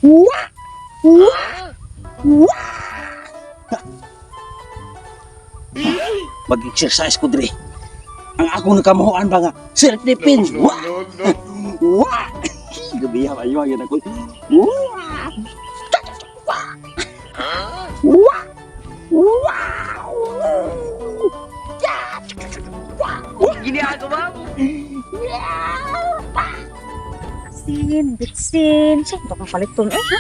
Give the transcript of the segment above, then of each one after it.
Wah! Wah! Wah! Mag-exercise ko diri. Ang akong nakamuhaan ba nga self-defense. Wah! Wah! Gabi ha, ayo yan ako. Wah! Wah! Wah! Wah! Wah! Ginagawa mo? Bitsin, bitsin. Siya, baka paliton eh, ha?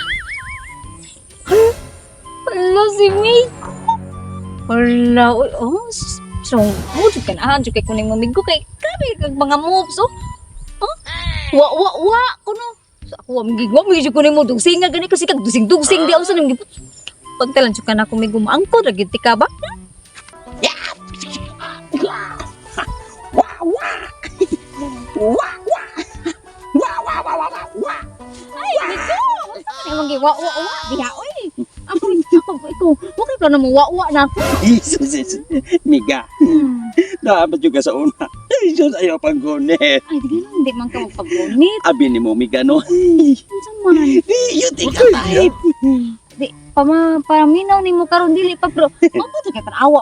Hala, si Miko. Hala, uy, oh, so, mo, jud ka na, jud kay kuning mamigo kay, grabe, kag mga moves, oh. Huh? Wa, wa, wa, kuno. So, ako, wa, migig, wa, migig, kuning mo, dugsing nga, gani, kasi kag dusing-dugsing, di ako sa nang gipot. Pagtalan, jud ka na kumigo, maangkod, ra, gyud ti ka ba? Wah! Wah! Wah! Wah! Wah! Wah! Wah! Wah! Wah! Ay, Miko! Ano yung wa, wa, wa, diha, uy. Ako, ako, ikaw, wa kay plano mo, wa, wa na ako. Jesus, Jesus. Miga. Dapat juga sa una. Jesus, ayaw panggunit. Ay, di lang, hindi man ka magpagunit. Abi ni mo, Miga, no? Unsa man? Di, yun, di ka type. Di, pama, paraminaw ni mo karon dili pa pero mabuti kay tan-awa.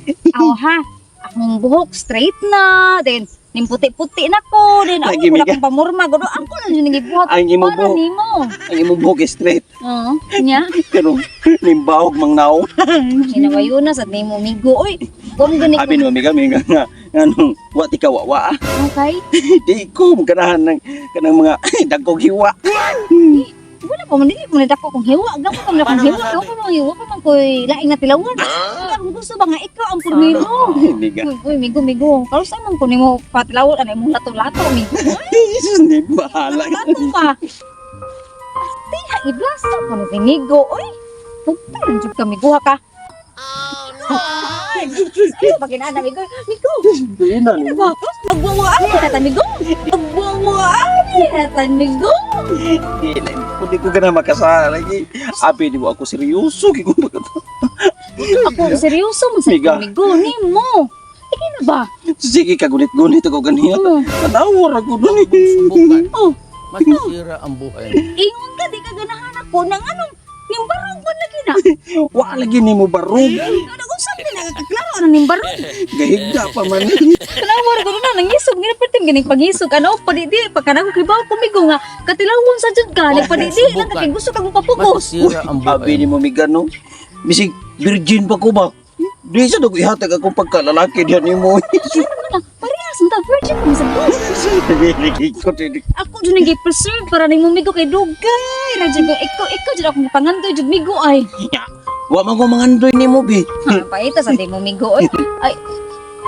Aw ha. Akong buhok straight na, then ning puti-puti na ko, then ako Lagi, wala Miga. akong pamurma, gud ako lang jud gibuhat. Ang imong Para buhok, nimo. ang imong buhok is straight. Oo, nya. Pero, limbawog mang naong. Hinawayo na sa nimo migo. Oy, kung gani Abi ni mo, Miga, Miga, nga, anong, wa ti ka wa, Okay. Di ko, ganahan ng, kanang mga dagkog hiwa. Wala pa man dili mo dako kung hiwa, gamo pa man akong hiwa, gamo pa man hiwa pa man koy laing na tilawan. Ang gusto ba nga ikaw ang purmino. Miga. Uy, uy, migo, migo. Karon sa man ko nimo patilawon anay mong lato-lato, migo. Jesus, di bahala. Lato ka. Tiha, iblasa po ni si Migo. Uy, pugta lang jud ka, Migo, ha ka. Ay, ay, paginana, Migo. Migo, Di na, ano ba? Pagwawaan ka ta, Migo. Pagwawaan ka ta, Migo. Di na, hindi ko gana makasala. Abi ni mo ako seryoso. Kiko Ako, seryoso mo sa Miga. Migo, nimo. Sige na ba? Sige, kagunit-gunit ako ganiya. Oh, Tanawar ako dun eh. Subukan. oh, Masisira ang buhay mo. ingon ka, di ka ganahan ako nang anong nimbarog ba lagi na? Wa lagi ni mo barog. Ano kung saan pinagkaklaro na nimbarog? Gahigda pa man. Tanawar ko na nangisog ngina pertim ganing pangisog ano padidi pa kana ko kibaw kumigo nga katilawon sa jud ka nagpadidi lang kay gusto kag mapapugos. Masisira ang buhay Abi ni mo. mo migano. Bisig virgin pa ko ba? Di sa dog ihatag akong pagkalalaki diyan ni mo. Ano na parehas man ta virgin mo sa ko. Ko dili. Ako jud nang preserve para nimo migo kay dugay ra jud ko ikaw ikaw jud akong pangandoy jud migo ay. Wa man ko mangandoy nimo bi. Ha, paita sa di mo migo oy. Ay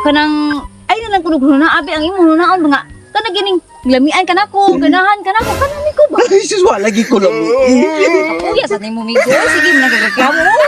kanang ay na lang kuno na abi ang imong hunaon mga kana gining lamian ka nako ganahan ka nako kana migo ba. Jesus, wa lagi ko lang. Kuya sa nimo migo sige mo nagreklamo. Oh,